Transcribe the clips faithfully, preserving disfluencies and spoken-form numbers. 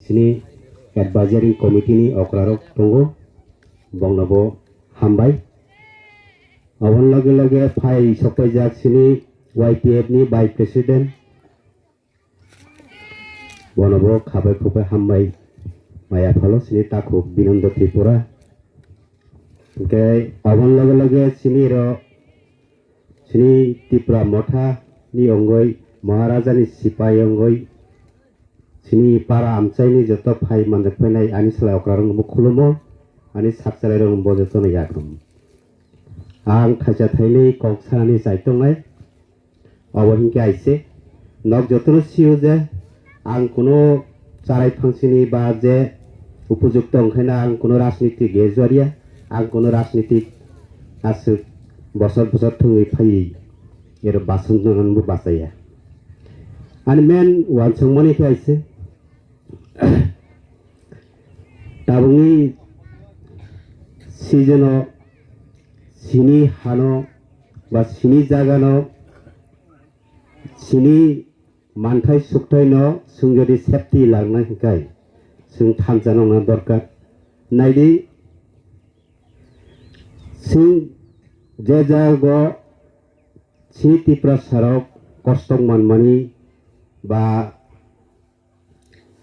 Chini advisory committee ni okrarok tongo, bongnobo hambai. Aboni loge loge phai sokpaijak chini Y T F ni vice president, bonobo khabai khukbai hambai maya phalo chini takhuk Binanda Tripura. Hingke aboni loge loge chini ro chini Tipra Motha ni ongoi, Maharaja ni sipai ongoi, chini para amchai ni joto phai manjak phainai ani salai okra rok bo khulumo, ani sak chalai rok bo joto no yakrum. Ang thaisa thainwi kok sanani chai tongnai. Obo hinkhe aise, nok jotono sio je ang kuno charai phangsini ba je upojukto wngkhaina ang kuno rajniti ge juariya, ang kuno rajniti aswk bosor bosor thwngwi phaiwi ero basong nangani bo bachaya. Ani main uansukmani khe aise, tabukni season-o sini hano ba sini jagano sini manthai sukthai no chwng jodi safety langna hinkhai chwng thansa nokna dorkar. Naidi chwng je jago sini Tiprasa rok kostok manmani ba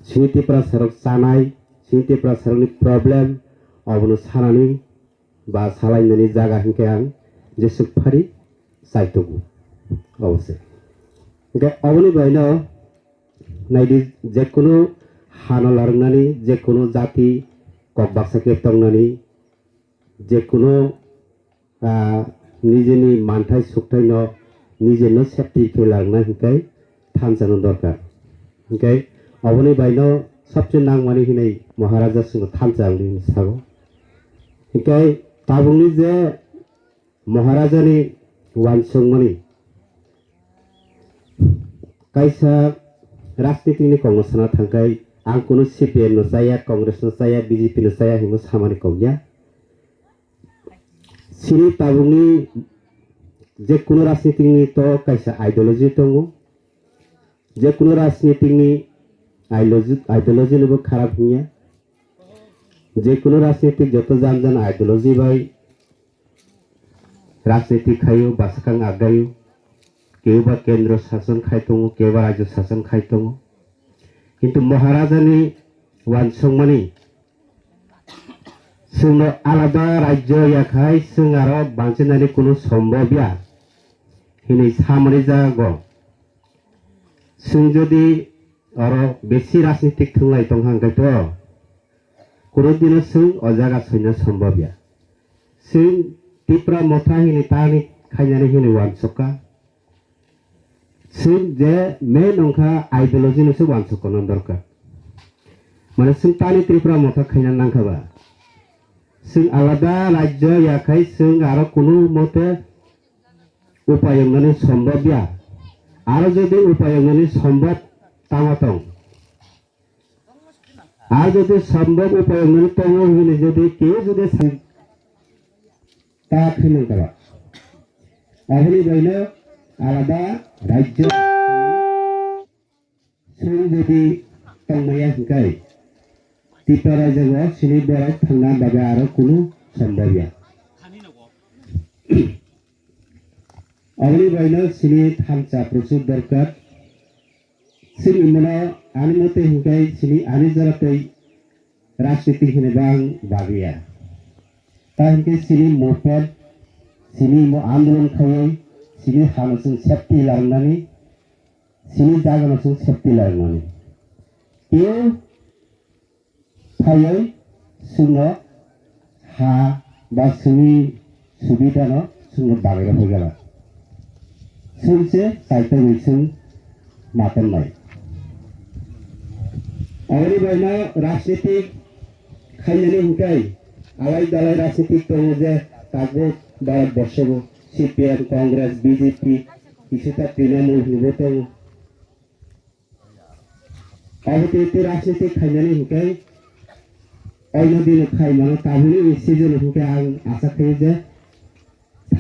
sini Tiprasa rok chanai, sini Tiprasa rokni problem obono sanani ba salainani jaga hinkhe ang jesuk phari chai tongo. Obo se. Hinkhe oboni baino naidi jekunu hano larwknani, jekunu jati kok baksa khe tongnani, jekunu, ah, nijeni manthai sukthai no nijeno safety khe larwkna hinkhe thansa no dorkar. Hinkhe oboni baino sabse nangmani hinwi Maharaja swngo thansa wngwi hinwi sago. Hinkhe tabukni je Maharajani uansukmani kaisa rajnitini kokno sana thangkhai ang kunu C P M no chaya, Congress no chaya, B J P no chaya hinwi samani kokya. Chini tabukni je kunu rajnitini to kaisa ideology tongo. Je kunu rajnitikni ideology, ideology ni bo kharap hinya. Je kunu rajnitik joto jan jan ideology bai rajnitik khaio, bwsakang agaio, kebo ba kendro sason khai tongo, kebo ba rajyo sason khai tongo. Kintu Maharajani uansukmani chwngno alada rajyo yakhai chwng aro banchinani kunu sombobya hinwi samani jago. Chwng jodi oro besi rajnitik thwnglai tongkha hwnkhe to kunu dino chwng o jaga soina sombobya. Chwng Tipra Motha hinwi tani khainani hinwi uansukha. Chwng je main wngkha ideology no se uansukna dorkar. Mane chwng tani Tripura Motha khaina nangkha ba. Chwng alada rajyo yakhai chwng aro kunu mote upai wngnani sombobya. Aro jodi upai wngnani sombob tama tong. Ar jodi sombhob upai wngwi tongo hwnwi jodi keu jodi sa-, ta khwnwi tongkha. Aboni baino alada rajyo song jodi tongmaya hwnkhe Tipra rajyo o sini borok thangna bagwi aro kunu sombhob ya. Aboni baino sini thansa prochur dorkar. Chini imano ani mote hwnkhe chini ani jora tei rajniti hinwi bang babiya. Ta hwnkhe chini movement, chini imo andolon khaiwi chini hano chwng safety larwnani, chini jagano chwng safety larwnani. Keu phaiwi chwngno ha ba chwngni subidano chwngno bagwi rw phaikha. Chwng se chaitogwi chwng ma tonnai. Aboni baino rajnitik khainani hwnkhe alai dalai rajnitik tongo je tabuk Bharat borsogo C P M, Congress, B J P, kisa ta Trinamool hinwi tongo. Abo tei tei rajniti khainani hwnkhe oino dino khaimano tabukni season hwnkhe ang asa khaio je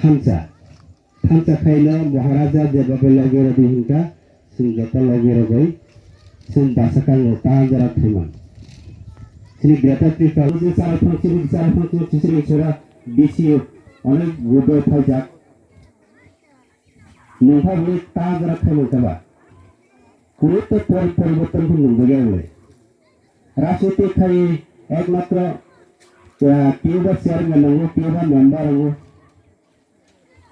thansa. Thansa khaino Maharaja jeba bai logi rodi hwnkha chwng joto logi rogwi chwng basa kango ta jora khaima. Chini Greater Tripura, chini chara phang, chini chara phang, chini chini chara B C O, onek vote bai phaijak. Nungkha bini ta jora khaimang kha ba. Kunu to pori-, poriborton khe nungjagya le. Rajniti khai ekmatro, ah, P O ba chairman nango, P O ba member nango.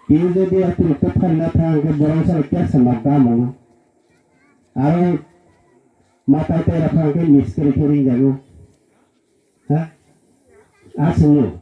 P O jodi aphuru to phalna thang khe borok salo kya sama damango. Aro matai tai rok thang khe miskri khe ringjago. Ha? Aswngno.